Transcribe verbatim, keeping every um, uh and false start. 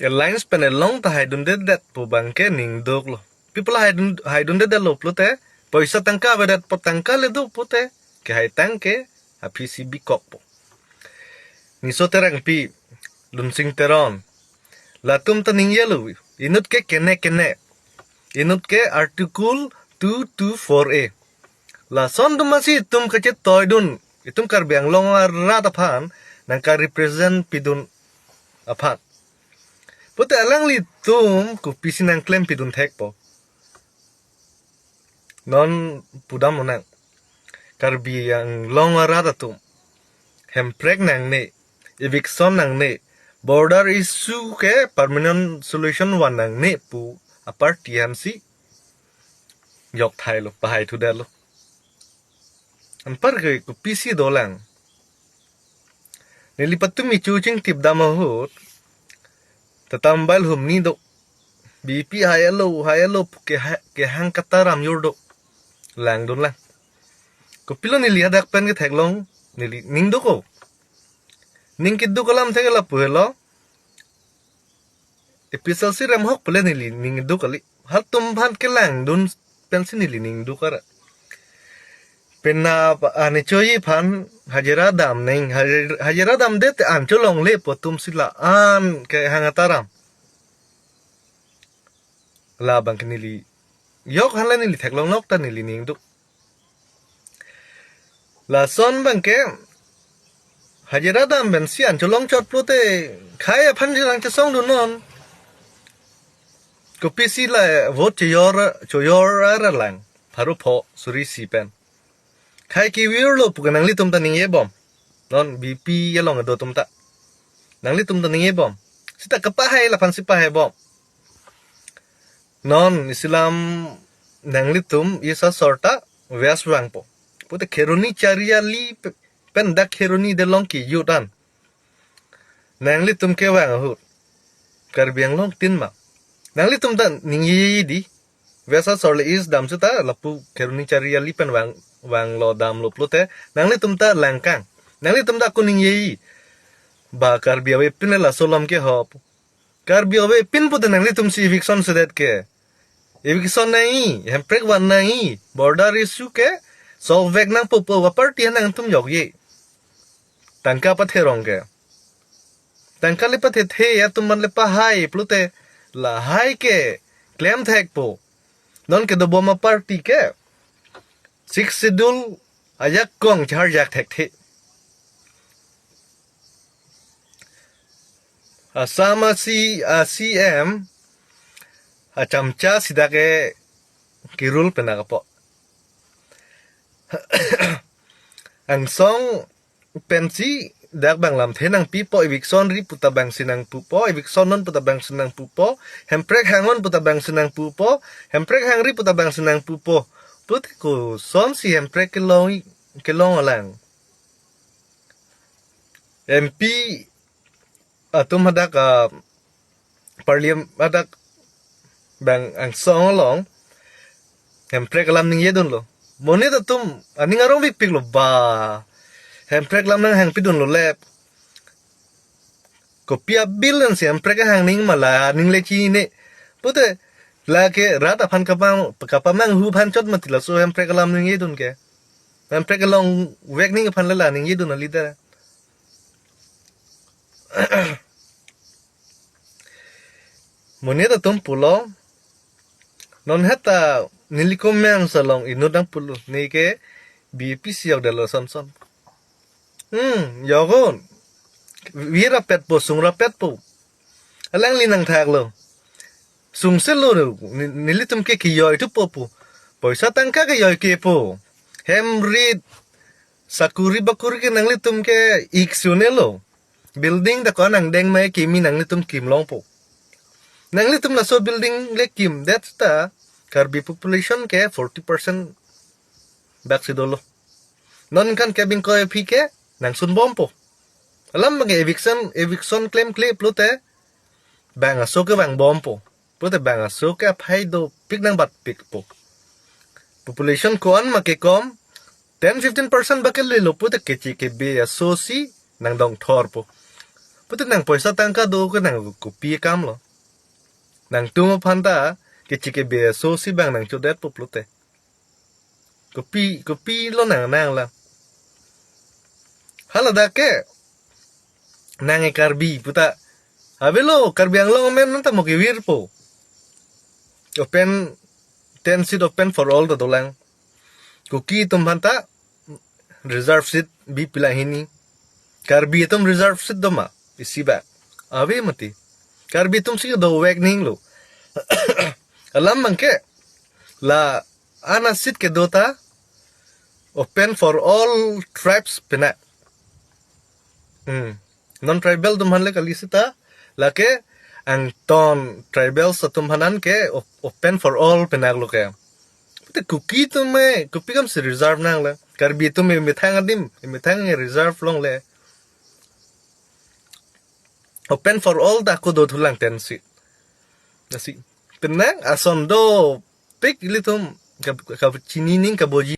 alliance pen along ta haidundedet pu abangke ningduklo. Pi apot la haidun haidundedetlo pulote, poisa tangka avedet apot tangka le do pute, kehai tangke aphi si bikokpo. Niso Terangpi, Lunsing Teron, latum ta ningjelo, inut ke kene kene, inut ke Article two two four A. Lason atum masi itum kachetoidun, itum Karbi Anglong arat aphan nangka-represent pidun aphan. Pute alanglitum kopisi nangklem pidun thekpo? Non pudam unang. Karbi Anglong arat atum, hemprek nangne, eviction nangne, border issue ke permanent solution van nangne pu aparty ahamsi jokthailo, pahaithudetlo. Anparke kopisi dolang? Neli patumi chuching tipdam ahut, tatambail humni do. B P hai alo, hai alo, ke ha-, kehang kataram jor do. Langdunlang. Kopilo neli hadak pen ketheklong, neli ningduk o. Ning keduk alam thek lapu helo. Episode si remhok pule neli ningduk kali. Halatum aphan kelangdun pensi neli ningduk ara. Pena pa-, ani choi aphan hajira dam neng, hajir-, hajira damdet an cholongle pu atum si la-an kehang kataram. Labangke neli yok hanle neli theklong nok ta neli ningduk. Lason abangke hajira dam pensi an cholongchot pulote khei aphan jirang chesongdunnon. Kopisi la vote chojor, chojor ara lang. Pharo pho suri isi pen. Khei kevirlo puke nanglitum ta ningjebom. Non B P along kedo atum ta. Nanglitum ta ningjebom. Seta kepahai laphan si pahaibom. Non isilam nanglitum East Assam ta West vangpo. Pute Kheroni Chariali pe-, pen dak Kheroni delong ke youth an. Nanglitum kevang ahut Karbi Anglong tin ma? Nanglitum ta ningjeji di. West Assam le East dam seta lapu Kheroni Chariali pen vang, vanglo damlo pulote nanglitum ta langkang. Nanglitum ta ako ningjeji? Ba Karbi avepin le laso alam ke hop. Karbi avepin pute nanglitum si eviction sedet ke. Eviction nangji, hemprek van nangji, border issue ke solve vek nangpo pu aparty nangtum jokji. Tangka patherong ke. Tangka le pathethe atum aphan le pahai pulote lahai ke klem thekpo. Non kedobom aparty ke Sixth Schedule ajakong charjak thekthe. Assam asi, a C M achamcha sida ke kerule penak apot. Angsong pensi dak bang lamthe nangpipo, eviction ri puta bangsi nangpupo, eviction non puta bangsi nangpupo, hemprek hang non puta bangsi nangpupo, hemprek hang ri puta bangsi nangpupo. Pute kosonsi hemprek kelong, kelong alang? M P atum hadak, ah, parliament hadak bang angsong along hemprek alam ningjedunlo. Monit atum aning arong bikpiklo ba. Hemprek alam nanghangpidunlo lep. Kopi a-bill ansi hemprek hang ning ma la ning le chine. Pute lake rat aphan kapam, kapamanghu aphan chot mati laso hemprek alam ningjedun ke. Hemprek along vek ning aphan le la ningjedun a leader. Monit atum pulo, non heta neli comments along inut nangpulo, neke B P si jokdetlo son son. Hmm, jokun. Virapetpo, sungrapetpo. Alangli nangthaklo. Sungselo, ni-, nelitum ke kijoithupo pu. Poisa tangka ke joikepo. Hem rit, sakuri bakuri ke nanglitum ke ik sunelo. Building ta ko-an angdeng mai kimi nanglitum kim longpo. Nanglitum laso building le kimdet ta Karbi population ke forty percent baksi dolo. Non kan ke bingkoi aphi ke nangsunbompo. Alam abangke eviction, eviction klemkle pulote bang aso ke vangbompo. Pulote bang aso ke aphai dopik nangbatpikpo. Population ko-an ma kekom, ten fifteen percent ba kelelo pulote keche kebe aso si nangdongthorpo. Pute nang poisa tangka do ke nang kopi akam lo. Nangtum aphan ta kechike B S O si bang nang chodet po pulote. Kopi, kopi lo nang nang la. Hala dak ke nang e Karbi puta. Avelo Karbi Anglong amen nang ta mo kevir po. Open, ten seat open for all ta dolang. Kuki atum aphan ta reserve seat bi pilang hini. Karbi atum reserve seat do ma? Isi ba. Ave mati. Karbi atum si dovek ninglo. Alam bangke la ana seat kedo ta open for all tribes pena. Hmm. Non tribal atum aphan le kali seta, lake angton tribals atum aphan an ke op-, open for all penak lo ke. Pute Kuki atum me, kopi akam si reserve nang le. Karbi atum me methang adim, methang reserve longle. Open for all ta ako do thulang ten seat. Lasi. Penang ason dopik ilitum kab-, kab-, chini ning kaboji